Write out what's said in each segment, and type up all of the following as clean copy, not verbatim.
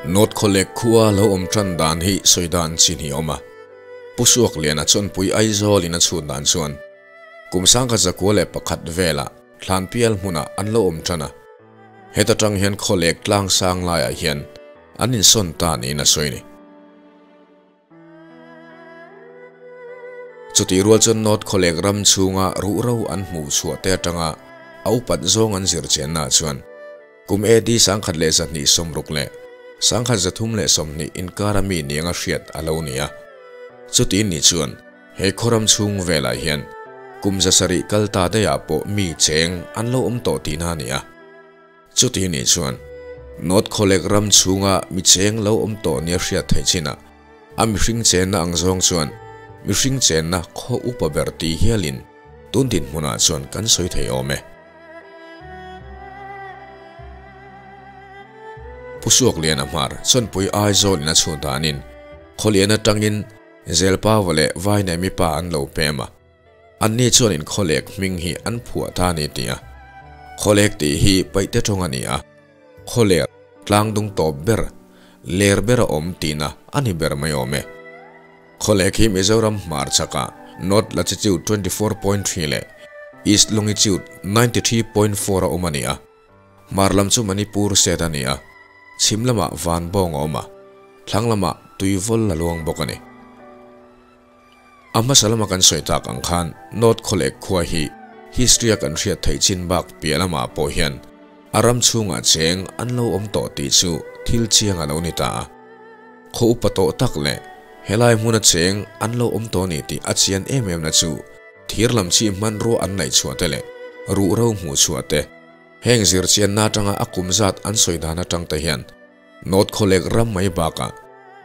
North Khawlek khua lo awm tan dan hi sawi dan chin hi awm a. Pu Suakliana chawnpui Aizawl in a chhut dan chuan kum 1901 velah Thlanpial hmunah an lo awm tan a. Heta tang hian Khawlek tlang sang laiah hian an insawn ta niin a sawi a ni. Chutih rual chuan North Khawlek ram chhunga ruhro an hmuh chhuah te atanga a upat zawng an zir chennaah chuan kum AD 1260 leh 1320 inkara mi nianga hriat a lo ni a. Chuti ni chuan he khaw ram chhung velah hian kum 700 kal ta daihah pawh mi cheng an lo awm tawh tihna a ni a. Chuti ni chuan North Khawlek ram chhunga mi cheng lo awm tawh nia hriat theih chinah a mihring chenna ang zawng chuan mihring chenna khaw upa ber tih hialin tun dinhmunah chuan kan sawi thei awm e. Pu Suakliana hmar chawnpui Aizawl in a chhun danin Khawlian atangin Zelpava leh Vainemi pa an lo pem a. Anni chuan in Khawlek hming hi an phuah ta a ni tih a. Khawlek tih hi paihte tawng a ni a. Khawler, tlang dung tawp ber, ler ber a awm tihna a ni ber mai awm e. Khawlek hi Mizoram hmarchakah North Latitude 24.3 leh East Longitude 93.4 a awm a ni a. Hmar lam chu Manipur state a ni a, chhim lamah Vanbawng a awm a, thlang lamah Tuivawl a luang bawk a ni. A hmasa lama kan sawi tak ang khan North Khawlek khua hi history a kan hriat theih chin bak piah lamah pawh hian a ram chhungah cheng an lo awm tawh tih chu thil chiang a lo ni ta a. Khaw upa tawh tak leh helai hmuna cheng an lo awm tawh ni tih a chian em em na chu thir lam chi hmanrua an laih chhuah te leh ruhro hmuh chhuah te, heng zirchianna atanga a kum zat an sawi dan atang te hian North Khawlek ram mai bakah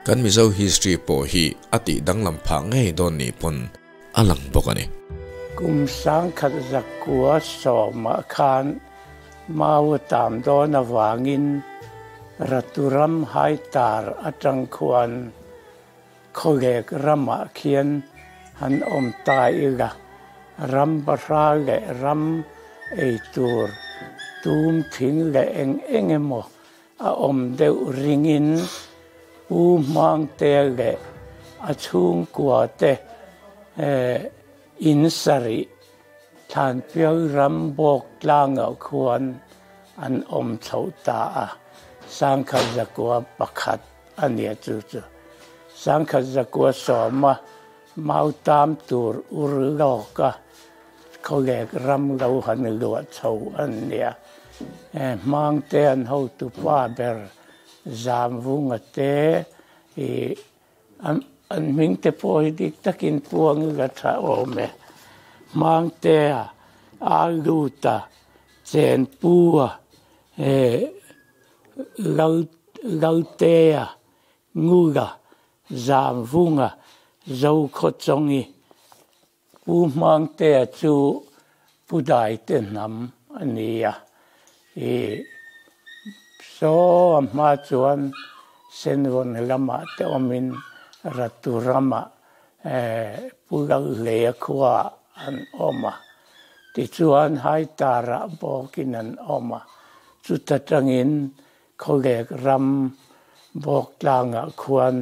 kan Mizo history pawh hi a tih danglam phah ngei dawn nih pawn a lang bawk a ni. Kum 1910ah khan Mau a tam dawn avangin Raturam Haitar atang khuan Khawlek ramah khian han awm ta ila, ram bahra leh ram ei tur tum thing leh eng eng emaw a awm deuh ringin Pu Hmangte leh a chhungkua te in sarih Thlanpial ram bawk tlangah khuan an awm chhoh ta a, 1901 a nia chu chu. 1910 a mautam tur ur lawk a Khawlek ram lo han luah chho an nia. Hmangte an hotu pa ber Zamvunga te i an hming te pawh hi dik takin puang ila tha awm e. Hmangtea, Aluta, Chenpua, Laltea, Ngula, Zamvunga, Zokhawchawngi, Pu Hmangtea chu Pu Daite hnam a ni a, i saw a hma chuan Senvawn lamah te awmin Ratu ramah Pu Lalhleia khuaah an awm a, tichuan Haitarah bawkin an awm a, chuta tangin Khawlek ram bawk tlangah khuan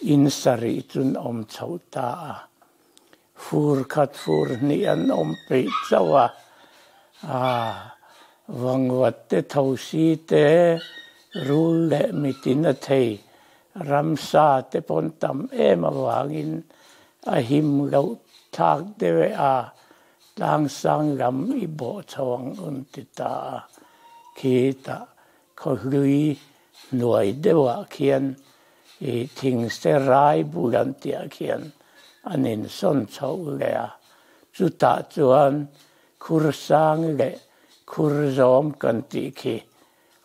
in sarih chun awm chhoh ta a. Fur khat fur hnih an awm peih chauh a, aa vangvat te thosi te rul leh mitin a thei ramsa te pawn tam em avangin a him loh thlak deuh e a, tlangsang lam i bawh chho ang un ti ta a, khitah khawhlui hnuai deuhah khian i thingse rai bul an tihah khian an insawn chhoh leh a, chutah chuan khur sang leh khur zawm kan tih khi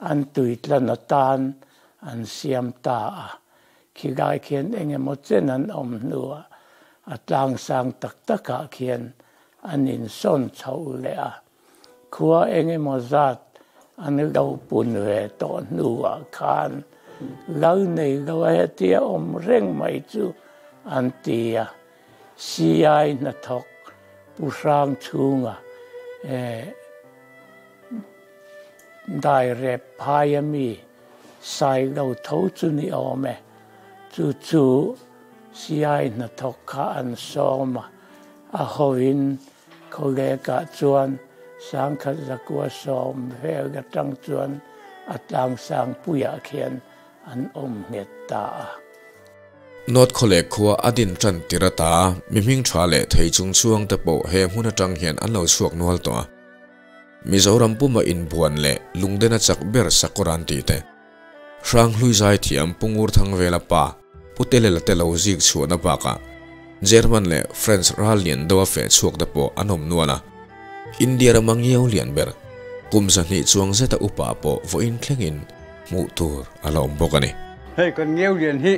an tuitlan atan an siam ta a, khilai khian eng emaw chen an awm hnuah a tlangsang tak takah khian an insawn chhoh leh a. Khua eng emaw zat an lo pun ve tawh hnuah khan lal nei lo a hetia awm reng mai chu an ti a. CI hnathawk Pu Hrang chhunga dai rep phai a mi Sailo tho chu ni awm e. Chu chu Siai hnathawk kha an sawm a, a hoin Khawlekah chuan 1970 vel atang chuan a tlangsang puiah khian an awm nghet ta a. North Khawlek khua a din tan tir ata mi hming tha leh thei chung chuang te pawh he hmun atang hian an lo chhuak nual tawh a. Mizoram puma inbuan leh lungdena chak ber sakawr an tih te. Hranghlui zai thiam Pu Ngurthangvela pa Pu Telela te lo zik chhuahna bakah German leh French ral lian deuh a feh chhuak te pawh an awm nual a. India rama ngiau lian ber kum 200 chuang zeta upa pawh vawiin thlengin hmuh tur a la awm bawk a ni. Hei kan ngiau lian hi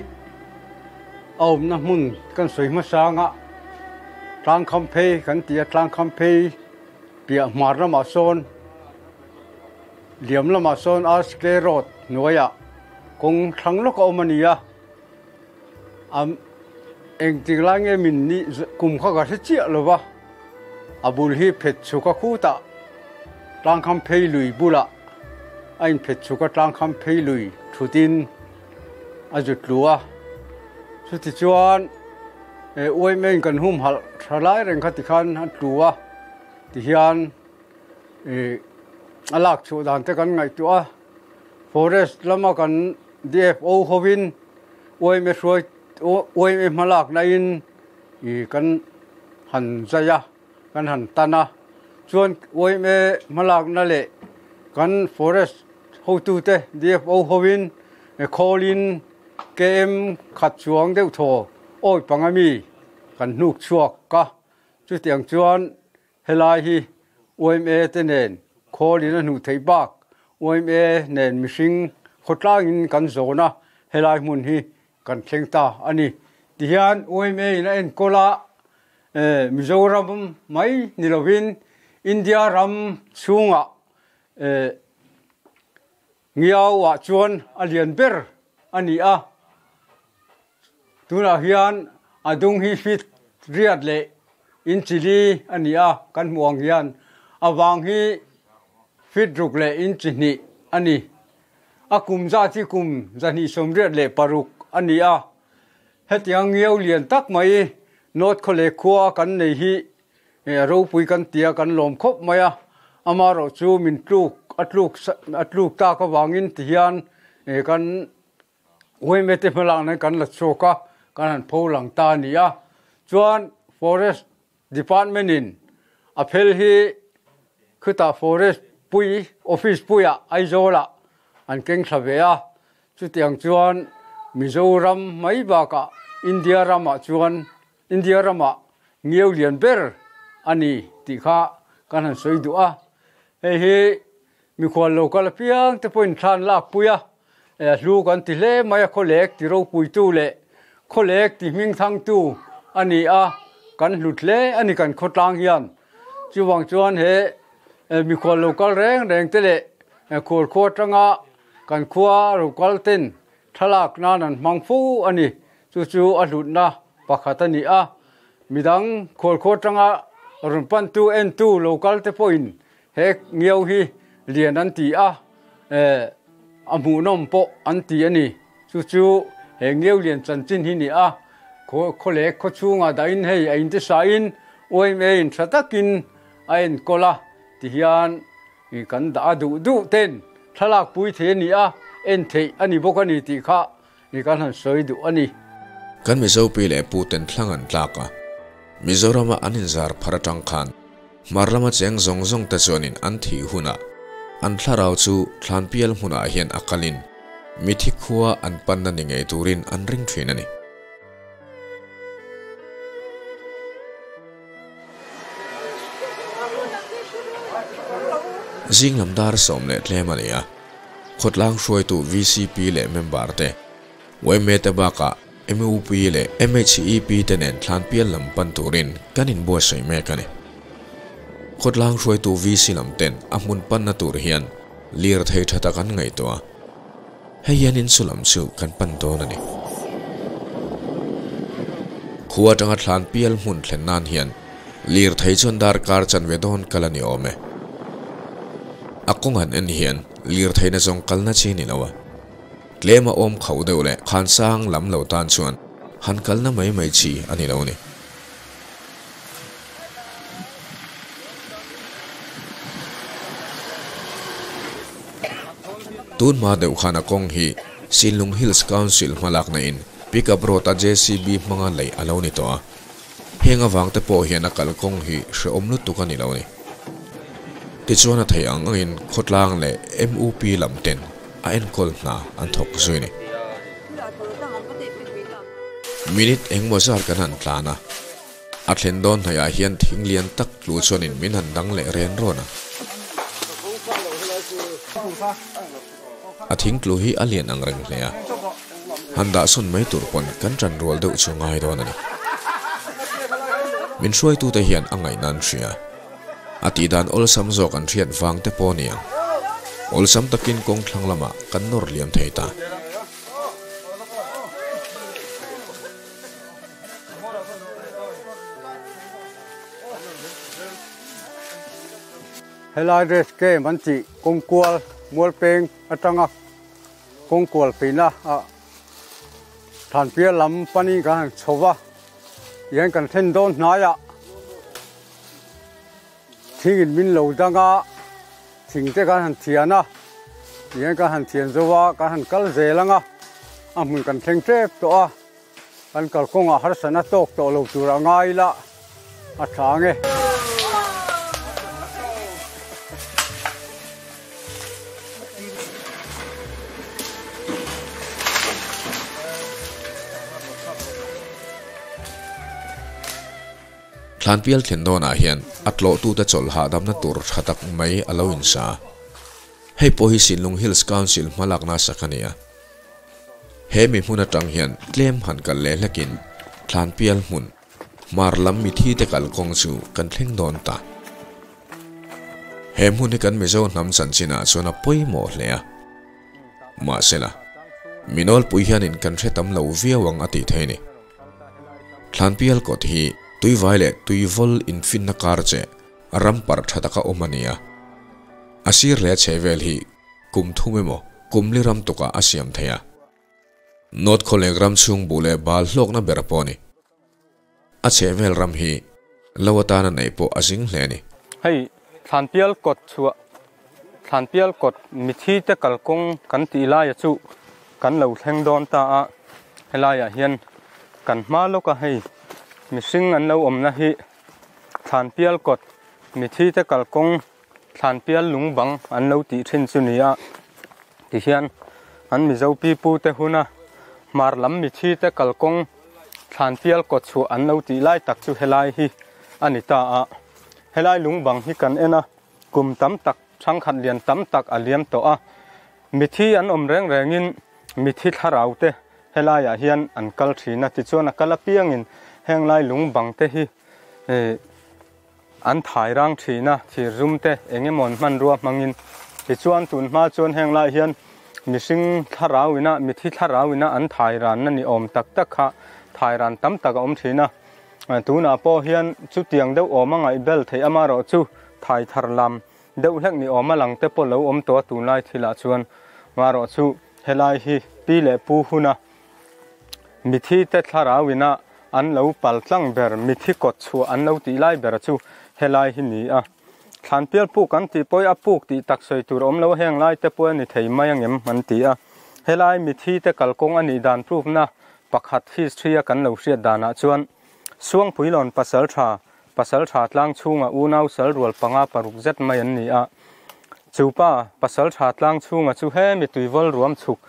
a awmna hmun kan sawi hmasanga Tlangkham phei kan ti a, Tlangkham phei piah hmar lamah sawn Liam lamah sawn RSK Road hnuaiah kawng thlang lawk a awm a ni a, a engtik lai nge min nih kum kha ka hre chiah lo va, a bul hi phet chhuk a khutah Tlangkham phei lui bulah a inphet chhuk a, Tlangkham phei lui thutin a zut tlu a, chutichuan uaimei in kan humhalh tha lai reng kha tikhan a tlu a tihian. A lak chhuah dan te kan ngaihtuah a, forest lama kan DFO hovin yma hruai yma hmalakna in kan han zai a, kan han tan a, chuan yma hmalakna leh kan forest hotute DFO hovin khawlin KM khat chuang deuh thaw awi panga mi kan hnuk chhuak a, chutiang chuan Helai hi yma te nen khawlin a hnuh theih bak yma nen mihring khawtlangin kan zawn a, helai hmun hi kan thleng ta a ni. Tihian yma in a enkawl a, Mizoram mai ni lovin India ram chhungah Ngiauah chuan a lian ber a ni a, tunah hian a dung hi feet riat leh inch li a ni a, kan hmuh ang hian a vang hi feet ruk leh inch hnih a ni. A kum zat hi kum 286 a ni a, hetiang ngiau lian tak mai North Khawlek khua kan nei hi A ropui kan tia kan lawm khawp mai a, amaherawh chu min tluk a tluk a tluk tak avangin tihian kan yma te hmalak nan kan la chhuak a, kan han pho lang ta a ni a. Chuan Forest Department in a phel hi khutah Forest pui office puiah Aizawlah an keng thla ve a, chutiang chuan Mizoram mai bakah India ramah chuan India ramah ngiau lian ber a ni tih kha kan han sawi duh a, hei hi mikhual lo kal apiang te pawhin thlan lak pui a, hlu kan ti hle mai a, khawlek ti ropuitu leh khawlek ti hmingthangtu a ni a, kan hlut hle a ni kan khawtlang hian. Chuvang chuan he mikhual lo kal reng reng te leh khualkhua atanga kan khua lo kal ten thlalak nan an hmang fo a ni. Chu chu a hlutna pakhat a ni a, midang khualkhaw atanga rawn pantu entu lo kal te pawhin he ngiau hi lian an ti a, a hmuhnawm pawh an ti a ni. Chu chu he ngiau lian chanchin hi ni a, khaw leh khaw chhungah dahin hei a intisain yma in tha takin a enkawl a, tihian kan dah a duh duh ten thlalak pui thei a ni a, en theih a ni bawk a ni tih kha Ni kan han sawi duh a ni. Kan Mizo pi leh pu ten thlang an tlak a, Mizorama an inzar phar atang khan hmar lama cheng zawng zawng te chuanin an thih hunah an thlarau chu thlanpial hmunah hian a kalin mithi khua an panna ni ngei turin an ring thin a ni. Zing lam dar sawm leh tlem a ni a. Khawtlang hruaitu VCP leh member te, yma te bakah MUP leh MHEP te nen thlanpial lam pan turin kan inbuatsaih mek a ni. Khawtlang hruaitu VC lam ten a hmun panna tur hian lirthei tha tak an ngaihtuah a, hei hian in chu lam chu kan pan dawn a ni. Khua atanga thlanpial hmun thlen nan hian Lirthei chuan darkar chanve dawn kal a ni awm e. A kawng han en hian lirtheina zawng kalna chi a ni lo a. Tlema awm kho deuh leh khansang lam lo tan chuan han kalna mai mai chi a ni lo ni. Tun hma deuh khan a kawng hi Sinlung Hills Council hmalakna in Pickup road a JCB hmanga lei a lo ni tawh a. Heng avang te pawh hian a kalkawng hi hrehawm lutuk a ni lo ni. Tichuan a theih ang angin khawtlang leh MUP lam ten a enkawl hna an thawk zui ni. Minute engmaw zar kan han tlan a, a thlen dawn hnaihah hian thing lian tak tlu chuanin min han dang leh ren rawn a. A thing tlu hi a lian ang reng hle a, han dah sawn mai tur pawn kan ṭan rual deuh chu ngai dawn a ni. Min hruaitute hian a ngaihna an hria. A tih dan awlsam zawk an hriat vang te pawh a ni ang. Awlsam takin kawng thlang lamah kan nawr liam thei ta. Helai race camp an tih kawngkual Mualpeng atanga kawngkual peihna ah Thanpial lam panin kan han chho va, tihian kan thlen dawn hnaiah thingin min lo dang a, thing te kan han thian a, tihian kan han thian zo a, kan han kal zel ang a, a hmun kan thleng tep tawh a. Kan kalkawngah harsatna tawk tawh lo tur a ngai ila a tha ang e. Thlanpial thlen dawnah hian a tlawhtute chawlh hahdamna tur tha tak mai a lo insa. Hei pawh hi Sinlung Hills Council hmalakna sak a ni a. He mi hmun atang hian tlem han kal leh hlekin Thlanpial hmun, hmar lam mithi te kalkawng chu kan thleng dawn ta. He hmun hi kan Mizo hnam chanchinah chuan a pawimawh hle a. Mahsela, mi nawlpui hianin kan hre tam lo viau ang a tih thei a ni. Thlanpial kawt hi tuivai leh tuivawl infinna kar che ram parh tha taka awm a ni a. A sir leh a chhehvel hi Kum thum emaw, kum li ram tukah a siam thei a. North Khawlek ram chhung buh leh bal hlawkna ber pawh a ni. A chhehvel ram hi lo atana neih pawh a zing hle a ni. Hei Thlanpial kawt chhuah, Thlanpial kawt mithi te kalkawng kan tih laia chu kan lo thleng dawn ta a, helaiah hian kan hma lawka hei mihring an lo awmna hi Thlanpial kawt mithi te kalkawng Thlanpial lung bang an lo tih thin chu ni a, tihian an Mizo pipu te huna hmar lam mithi te kalkawng Thlanpial kawtchhuah an lo tih lai tak chu helai hi a ni ta a. Helai lung bang hi kan en a, kum tam tak thangkhat lian tam tak a liam tawh a, mithi an awm reng rengin mithi thlarau te helaiah hian an kal thin a, tichuan a kal apiangin henglai lung bang te hi An thai rang thin a, thir zum te eng emaw an hmanrua hmangin. Tichuan tun hma chuan heng lai hian mihring thlarau ina, mithi thlarau ina an thai ranna ni awm tak tak kha thai ran tam tak a awm thin a. Tunah pawh hian chutiang deuh awm a ngaihbel theih amarawh chu thai thar lam deuh hlek ni awm a lang te pawh lo awm tawh a tunlai thilah chuan. Marawh chu helai hi pi leh pu huna Mithi te thlarau ina an lo pal tlang ber, mithi kawt chhuah an lo tih lai ber chu helai hi ni a. Thlanpial puk an tih pawh hi a puk tih tak sawi tur awm lo heng lai te pawh a ni thei mai angem an ti a. Helai mithi te kalkawng a nih dan proof na pakhat history a kan lo hriat danah chuan Suangpuilawn pasal tha, pasal tha tlang chhunga unau sal rual panga paruk zet mai an ni a. Chu pa, pasal tha tlang chhunga chu he mi tuivawl ruam chhuk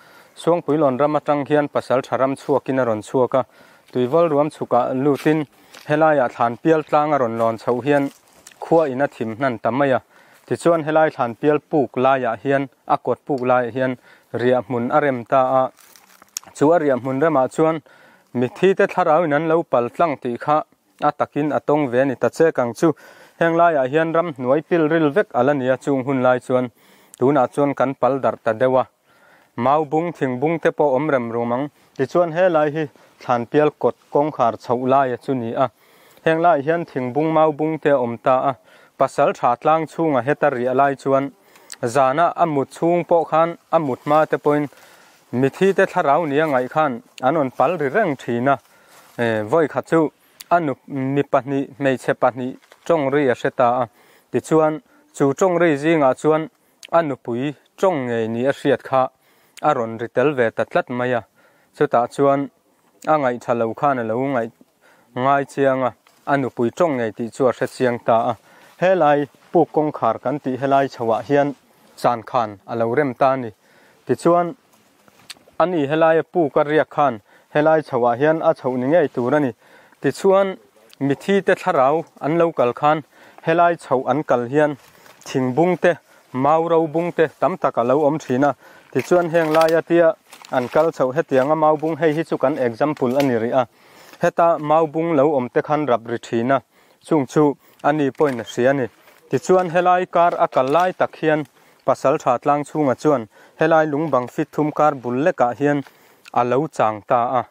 Suangpuilawn ram atang hian pasal tha ram chhuakin a rawn chhuak a. Tuivawl ruam chhukah lutin helaiah thlan pial tlang a rawn lawn chhoh hian khua in a thim hnan ta mai a. Tichuan helai thlan pial puk laiah hian a kawt puk laiah hian riah hmun a rem ta a. Chu a riah hmun remah chuan mithi te thlarau in an lo pal tlang tih kha A takin a tawng ve a ni ta chek ang chu. Heng laiah hian ram hnuai pil ril vek a la ni a, chung hun lai chuan tunah chuan kan pal darh ta deuh a. Mau bung, thing bung te pawh awm rem rum ang. Tichuan he lai hi Thlanpial kawt kawngkhar chhoh laia chu ni a. Heng laiah hian thing bung, mau bung te a awm ta a. Pasal tha tlang chhunga heta riah lai chuan zana a mut chhung pawh khan a mut hma te pawhin. Mithi te thlarau nia ngaih khan an rawn pal ri reng thin a, vawi khat chu a nu mi pahnih hmeichhe pahnih tawng ri a hre ta a, tichuan chu tawng ri zingah chuan a nupui tawng ngei ni a hriat kha a rawn ri tel ve ta tlat mai a, chutah chuan a ngaihtha lo khan a lo ngaih ngai chiang a, a nupui tawng ngei tih chu a hre chiang ta a. Helai puk kawngkhar kan tih helai chhoah hian chan khan a lo rem ta a ni. Tichuan, ani helaia puk a riak khan helai chhoah hian a chhoh ni ngei tur a ni. Tichuan, mithi te thlarau an lo kal khan helai chhoh an kal hian thing bung te, mau ro bung te tam tak a lo awm thin a. Tichuan, heng laia tia an kal chhoh hetianga mau bung hei hi chu kan example a ni rih a. Heta mau bung lo awm te khan rap ri thin a, chung chu a ni pawhin a hria a ni. Tichuan helai kar a kal lai tak hian pasal tha tlang chhunga chuan helai lung bang fit thum kar bul lekah hian a lo chang ta a.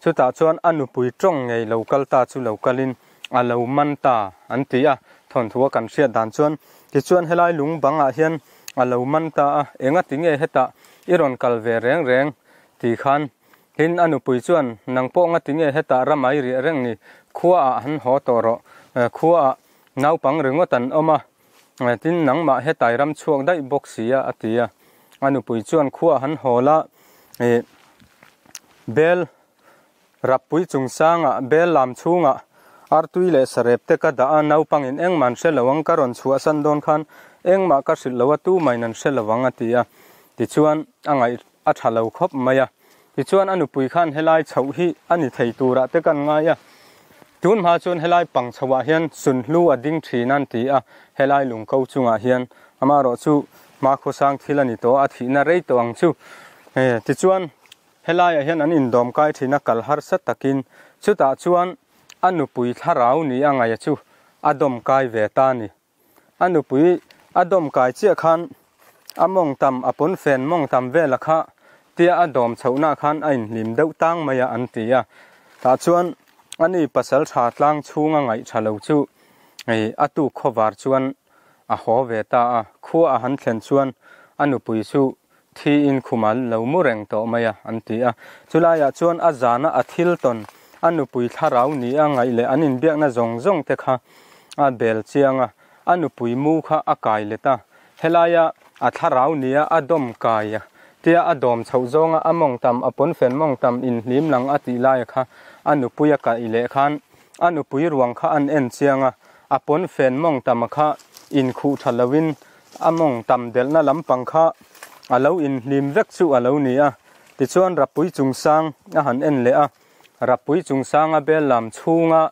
Chutah chuan a nupui tawng ngei lo kal ta chu lo kalin a lo man ta an ti a, thawnthu a kan hriat dan chuan. Tichuan helai lung bangah hian a lo man ta a, engati nge hetah i rawn kal ve reng reng ti khan Tin, a nupui chuan, Nang pawh ngati nge hetah ramai riah reng ni? Khuaah han haw tawh rawh. Khuaah naupang ringawt an awm a. Tin, nangmah hetai ram chhuak daih bawk si a, a ti a. A nupui chuan, Khuaah han haw la, bel rappui chungchangah, bel lam chhungah artui leh sarep te ka dah a, naupangin engmah an hre lo ang, ka rawn chhuahsan dawn khan engmah ka hrilh lo a, tumahin an hre lo ang, a ti a. Tichuan, a ngaih. A tha lo khawp mai a. Tichuan a nupui khan helai chhoh hi a ni thei turah te kan ngai a. Tun hma chuan helai pang chhoah hian sunhlu a ding thin an ti a, helai lungko chungah hian amaherawh chu hmakhawsang thil a ni tawh a, a thihna rei tawh ang chu. Tichuan helaiah hian an indawm kai thin a, kal harsa takin chutah chuan a nupui thlarau ni a ngaih chu a dawm kai ve ta a ni. A nupui a dawm kai chiah khan a mawng tam a pawn fen mawng tam vela kha tia a dawm chhohna khan a inhlim deuh tang mai a an ti a. Tah chuan ani pasal tha tlang chhunga ngaih tha lo chu ei a tuk khawvar chuan a haw ve ta a. Khua a han thlen chuan a nupui chu thi in khum a lo mu reng tawh mai a an ti a. Chulaiah chuan a zana a thil tawn a nupui thlarau ni a ngaih leh an inbiakna zawng zawng te kha a bel chiang a, a nupui mu kha a kai let a. Helaia a thlarau ni a a dawm kai a tia a dawm chhoh zawnga a mawng tam a pawnfen mawng tam inhlim lang a tih laia kha a nupui a kaih leh khan a nupui ruang kha an en chiang a, a pawnfen mawng tam kha inkhuh tha loin A mawng tam delhna lampang kha a lo inhlim vek chu a lo ni a, tichuan Rappui chungsang a han en leh a, Rappui chungsanga bel lam chhunga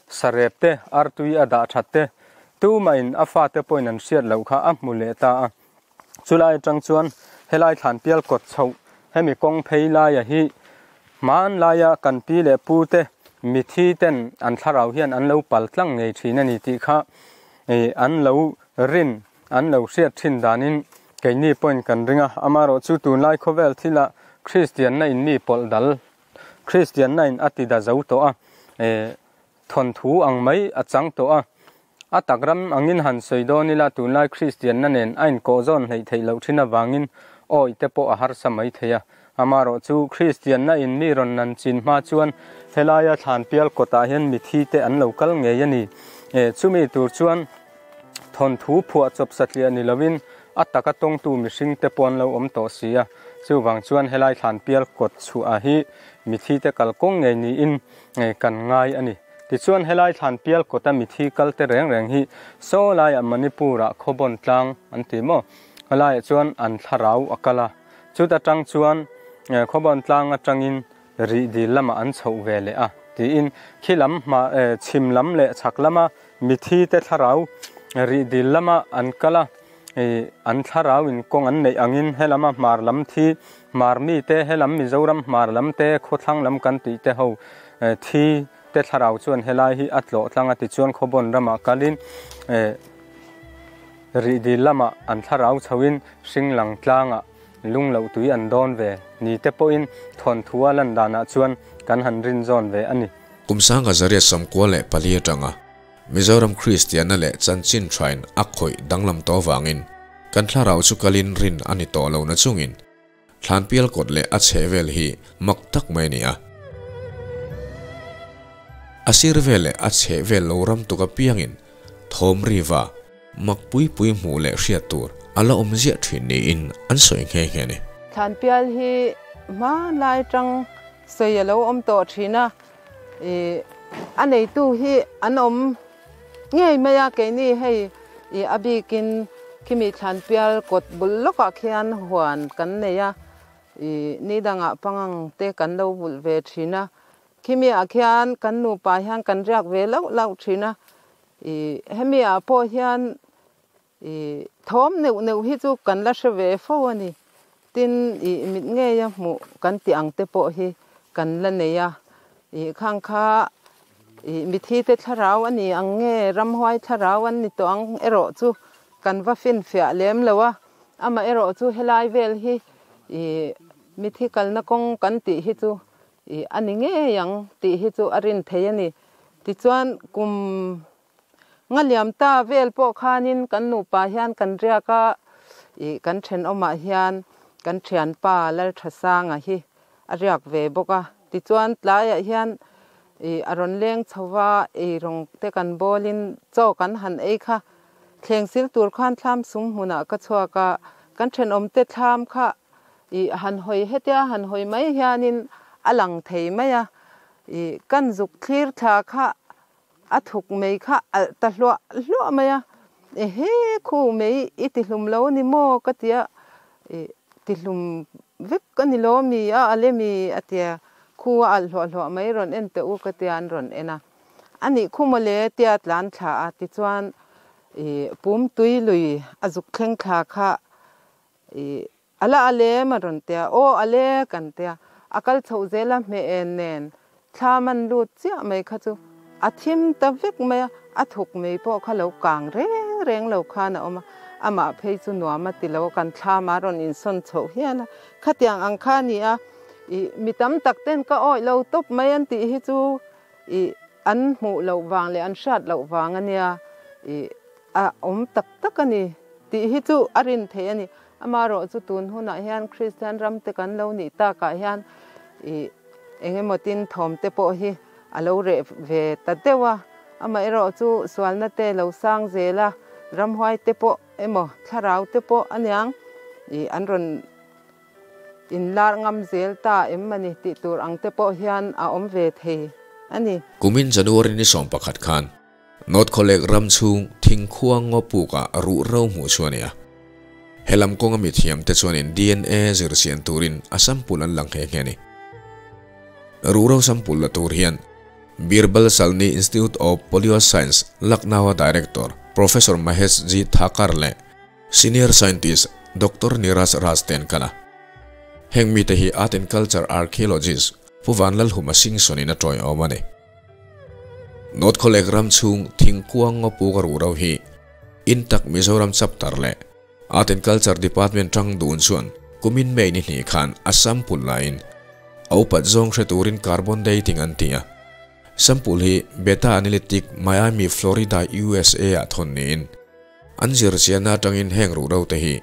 sarep te, artui a dah that te, tumahin a fate pawhin an hriat loh kha a hmu leh ta a. Chulai atang chuan helai thlan pial kawt chhoh hemi kawng phei laia hi hmanlaia kan pi leh pu te mithi ten an thlarau hian an lo pal tlang ngei thin a ni tih kha an lo Rin an lo hriat thin danin keini pawhin kan ring a, amaherawh chu tunlai khawvel thilah Kristianna in mi pawlh dal, Kristianna in a ti da zo tawh a, eh, thawnthu ang mai a chang tawh a. A tak ram angin han sawi dawn ila tunlai Kristianna nen a inkawh zawn hleih theih loh thin avangin awi te pawh a harsa mai thei a. Amaherawh chu Kristianna in mi rawn nan chin hma chuan helaia thlan pial kawtah hian mithi te an lo kal ngei a ni. Eh, chumi tur chuan Thawnthu phuah chawp satliah ni lovin a taka tawngtu mihring te pawh an lo awm tawh si a, chuvang chuan helai thlan pial kawt chhuah hi mithi te kalkawng ngei niin kan ngai a ni. Tichuan helai thlan pial kawta mithi kal te reng reng hi saw laiah Manipur-ah khawbawn tlang an ti maw? Helaiah chuan an thlarau a kal a, chuta tang chuan khawbawn tlang atangin rih dil lamah an chhoh ve leh a tiin khi lam hma chhim lam leh chhak lama mithi te thlarau rih dil lama an kal a an thlarau in kawng an neih angin helama hmar lam thi hmar mi te helam Mizoram hmar lam te khawthlang lam kan tih te ho thi te thlarau chuan helai hi a tlawh tlang a tichuan khawbawn ramah kalin rih dil lamah an thlarau chhoin hring lang tlangah Lung loh tui an dawn ve ni te pawhin thawnthu a lan danah chuan kan han rin zawn ve a ni. Kum sanga zariat 94 atanga Mizoram Kristianna leh chanchin thain a khawih danglam tawh vangin kan thlarau chu kalin rin a ni tawh lo na chungin Thlanpial kawt leh a chhehvel hi mak tak mai a ni a. A sir vel leh a chhehvel lo ram tuk apiangin thawm riva mak pui pui hmuh leh hriat tur a la awm ziah thin niin an sawi nghe nghe a ni. Thlanpial hi hmanlai tang sawi a lo awm tawh thin a, ih a neitu hi an awm ngei mai a, keini hei ih a bikin khimi Thlanpial kawt bul lawkah khian huan kan nei a, ih ni dangah pangang te kan lo vulh ve thin a, khimi ah khian kan nupa hian kan riak ve lauh lauh thin a, ih hemi ah pawh hian ih thawm neuh neuh hi chu kan la hre ve fo a ni. Tin, ih mit ngeia hmuh kan tih ang te pawh hi kan la nei a, ih khang kha ih mithi te thlarau a ni ang nge ramhuai thlarau an ni tawh ang erawh chu kan va finfiah lem lo a, amah erawh chu helai vel hi ih mithi kalna kawng kan tih hi chu ih a ni ngei ang tih hi chu a rin thei a ni. Tichuan kum Nga liam ta vel pawh khanin kan nupa hian kan riak a, ih kan thenawmah hian kan thianpa Lalthasanga hi a riak ve bawk a. Tichuan tlaiah hian ih a rawn leng chho va, eirawng te kan bawlin chaw kan han ei kha. Thleng sil tur khan thlam sum hmunah ka chhuak a, kan thenawmte thlam kha ih han hawi hetia han hawi mai hianin a lang thei mai a, ih kan zuk thlir thla kha A thuk mai kha alh ta hluah hluah mai a, Ehe khu mei i ti hlum lo ni maw ka ti a, I ti hlum vek a ni lo mi a alh emi a ti a, khu a alh hluah hluah mai rawn en teh u ka tia an rawn en a, a nih khu mawle tia tlan thla a tichuan i pum tui lui a zuk thleng thla kha i A la a lem a rawn tia, aw a le kan tia, a kal chhoh zel a hmeh en nen thla man lut chiah mai kha chu a thim ta vek mai a, a thuk mai pawh kha lo kang reng reng lo khan a awm a, amah phei chu nuam a ti lo, kan thla mah rawn insawn chhoh hial a, khatiang ang kha a ni a, ih mi tam tak ten ka awih lo tawp mai an tih hi chu ih an hmuh loh vang leh an hriat loh vang a nia, ih a awm tak tak a ni tih hi chu a rin theih a ni. Amaherawh chu tun hunah hian Kristian ram te kan lo nih takah hian ih eng emaw tin thawm te pawh hi a lo reh ve ta deuh a. Amaherawh chu sualna te lo sang zel a, ramhuai te pawh emaw thlarau te pawh aniang ih an rawn inlar ngam zel ta em a ni tih tur ang te pawh hian a awm ve thei a ni. Kumin January ni 11 khan North Khawlek ram chhung thingkhua ngaw pukah ruh ro hmuh chu a ni a. He lam kawnga mithiamte chuanin DNA zir chian turin a sample an la nghe nghe a ni. Ruh ro sample la tur hian Birbal Salni Institute of Polio Science, Lucknow-a Director Professor Mahesh G. Thakar leh Senior Scientist Doctor Niraj Raj te an kal a. Heng mite hi Art and Culture Archaeologist Pu Vanlalhuma Singson-in a tawiawm a ni. North Khawlek ram chhung thingkuang ngaw puk a ruh ro hi Intak Mizoram Chapter leh Art and Culture Department tang dun chuan kumin May ni hnih khan a sample laiin a upat zawng hre turin carbon dating an ti a. Sample hi Beta Analytic Miami, Florida, USA ah thawn niin an zirchianna atangin heng ruh ro te hi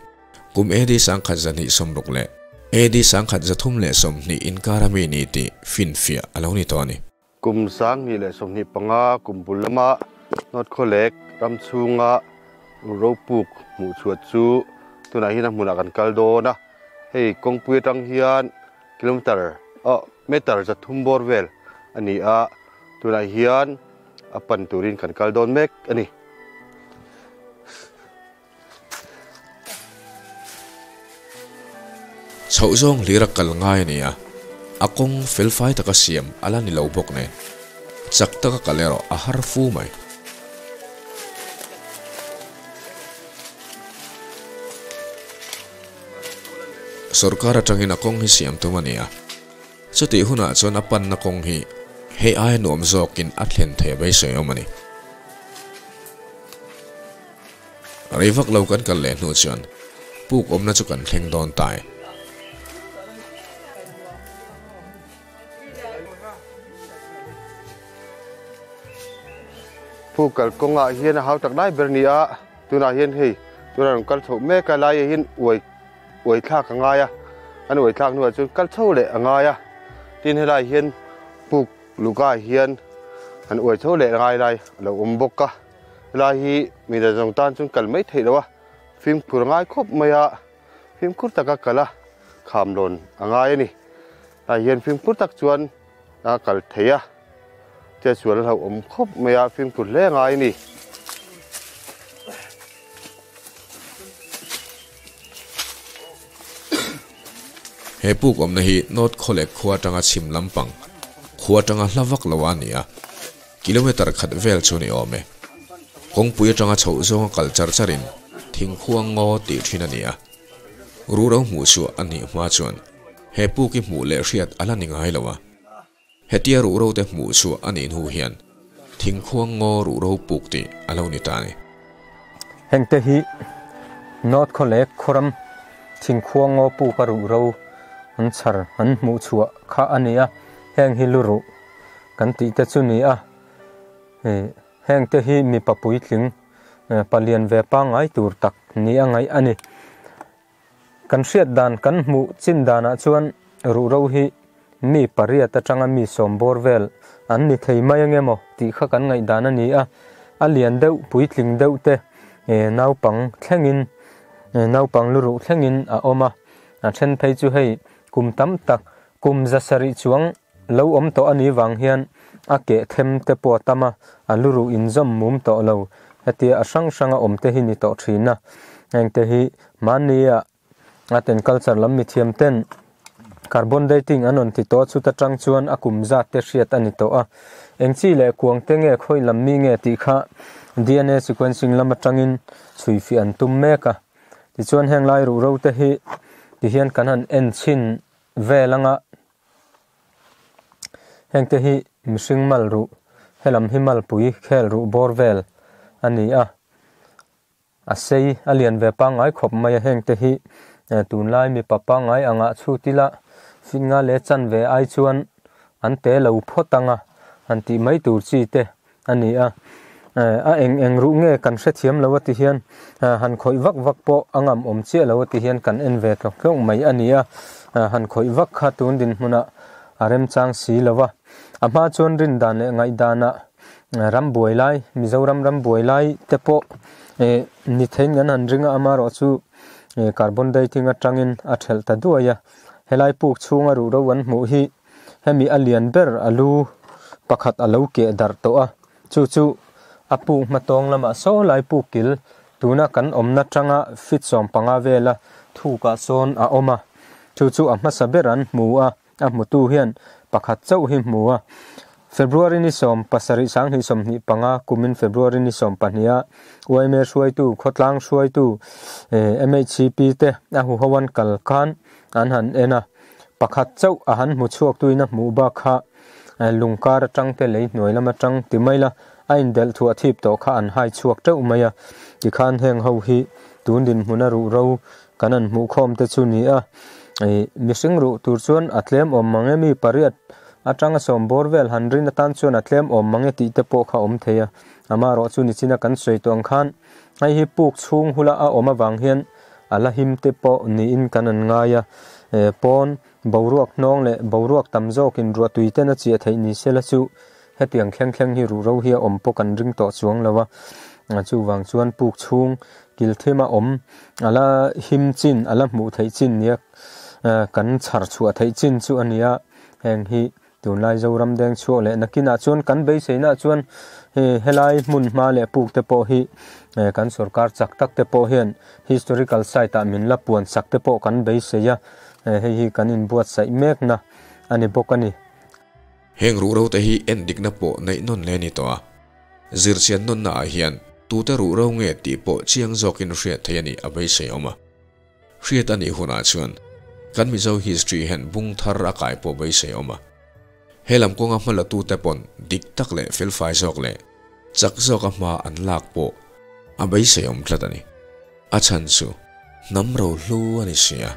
Kum AD 1960 leh AD 1320 inkar a mi ni tih finfiah a lo ni tawh a ni. Kum 2025 kum bul lama North Khawlek ram chhunga ropuk hmuh chhuah chu tunah hian a hmunah kan kal dawn a, hei kawngpui atang hian kilometer oh meter 300 bawr vel a ni a, tunah hian a pan turin kan kal dawn mek a ni. Chhoh zawng hlir a kal ngai a ni a, a kawng felfai taka siam a la ni lo bawk nen, chak taka kal erawh a har fu mai. Sorkar atangin a kawng hi siam tum a ni a, chutih hunah chuan a panna kawng hi hei aia nuam zawkin a thlen thei a beisei awm a ni. Rei vak lo kan kal leh hnu chuan puk awmna chu kan thleng dawn ta e. Puk kal kawngah hian a hau tak lai ber ni a, tunah hian hei tunah rawn kal chhoh mek a, laiah hian uai uai thlak a ngai a, An uai thlak hnuah chuan kal chho leh a ngai a, tin helai hian puk luka hian an uai chho leh ngai lai a lo awm bawk a, helai hi mi dang zawng tan chuan kal mai theih loh a, fimkhur a ngai khawp mai a, fimkhur taka kal a kham lawn a ngai a ni. Helai hian fimkhur tak chuan a kal thei a, chetsual a hlauhawm khawp mai a, fimkhur hle a ngai a ni. He puk awmna hi North Khawlek khua atanga chhim lampang khua atanga hla vak lo a ni a, kilometre khat vel chu ni awm e. Kawngpui atanga chhoh zawnga kal char charin thingkhuang ngaw tih thin a ni a, ruhro hmuh chhuah a nih hma chuan he puk hi hmuh leh hriat a la ni ngai lo a. Hetia ruhro te hmuh chhuah a nih hnu hian thingkhuang ngaw ruhro puk tih a lo ni ta a ni. Hengte hi North Khawlek khawram thingkhuang ngaw puka ruhro an chhar an hmuh chhuah kha a ni a, heng hi lu ruh kan tih te chu ni a. Hengte hi mipa puitling palian ve pangngai tur tak ni a ngaih a ni. Kan hriat dan kan hmuh chin danah chuan ruhro hi mi pariat atanga mi sawm bawr vel an ni thei mai ange maw tih kha kan ngaihdan a ni a, a lian deuh puitling deuh te naupang thlengin naupang luruh thlengin a awm a, a then phei chu hei kum tam tak kum za sarih chuang lo awm tawh a nih vang hian a keh them te pawh a tam a, a luruh inzawm mum tawh lo. Hetia a hrang hranga awm te hi ni tawh thin a, hengte hi mahnia art and culture lam mithiam ten carbon dating an rawn ti tawh a, chuta tang chuan a kum zat te hriat a ni tawh a. Eng chi leh kuang te nge khawi lam mi nge tih kha DNA sequencing lam atangin chhui fiah an tum mek a. Tichuan heng lai ruhro te hi tihian kan han en chhin vel anga. Hengte hi mihring mal ruh, helam hi malpui khel ruh bawr vel a ni a, a sei a lian ve pangngai khawp mai a, hengte hi tunlai mipa pangngai angah chhut ila fit nga leh chanve ai chuan an te lo phawt ang a, han tih mai tur chi te a ni a, a eng eng ruh nge kan hrethiam lo a ti hian han khawih vak vak pawh a ngam awm chiah lo a ti hian kan en ve tlawk tlawk mai a ni a, han khawih vak kha tun dinhmunah a remchang si lo va, a hma chuan rindan leh ngaihdanah ram buai lai Mizoram ram buai lai te pawh ni theiin kan han ring a, amaherawhchu carbon dating atangin a thelh ta duai a, helai puk chhunga ruhro an hmuh hi. Hemi a lian ber a lu pakhat a lo keh darh tawh a, chu chu a puk hmatawng lamah saw lai puk kil tuna kan awmna tanga feet 15 vela thukah sawn a awm a, chu chu a hmasa ber an hmu a, a hmutu hian pakhat chauh hi hmu a. February ni 7 2025 kumin February ni 12 a yma hruaitu, khawtlang hruaitu, MHCP te a huho an kal khan an han en a. Pakhat chauh a han hmu chhuak tuin a hmuh bak kha lungkar atang te lei hnuai lam atang ti mai la, a indelh thuah thip tawh kha an hai chhuak teuh mai a, tikhan heng ho hi tun dinhmun a ruh ro kan han hmuh khawm te chu ni a, mihring ruh tur chuan a tlem awm mang e, mi pariat atanga sawm bawr vel han rin atan chuan a tlem awm mang e tih te pawh kha awm thei a, amaherawhchu nichina kan sawi tawh ang khan hei hi puk chhung hula a awm avang hian A la him te pawh niin kan an ngai a, pawn boruak hnawng leh boruak tam zawkin ruahtui ten a chiah theih ni sela chu hetiang thleng thleng hi ruhro hi a awm pawh kan ring tawh chuang lo a, chuvang chuan puk chhung kil thim a awm a la him chin a la hmuh theih chin nia kan chhar chhuah theih chin chu a nia, heng hi Tunlai Zoram deng chhuak leh nakinah chuan kan beiseinaah chuan helai hmun hma leh puk te pawh hi kan sorkar chak tak te pawh hian historical site ah min la puan sak te pawh kan beisei a, hei hi kan inbuatsaih mekna a ni bawk a ni. Heng ruhro te hi en dikna pawh neih nawn le ni tawh a, zirchian nawnna ah hian tute ruhro nge tih pawh chiang zawkin hriat theih a nih a beisei awm a. Hriat a nih hunah chuan kan Mizo history hian bung thar a kai pawh beisei awm a. He lam kawnga hmalatute pawn dik tak leh felfai zawk leh chak zawka hma an lak pawh a beisei awm tlat a ni. A chhan chu hnam rohlu a ni si a.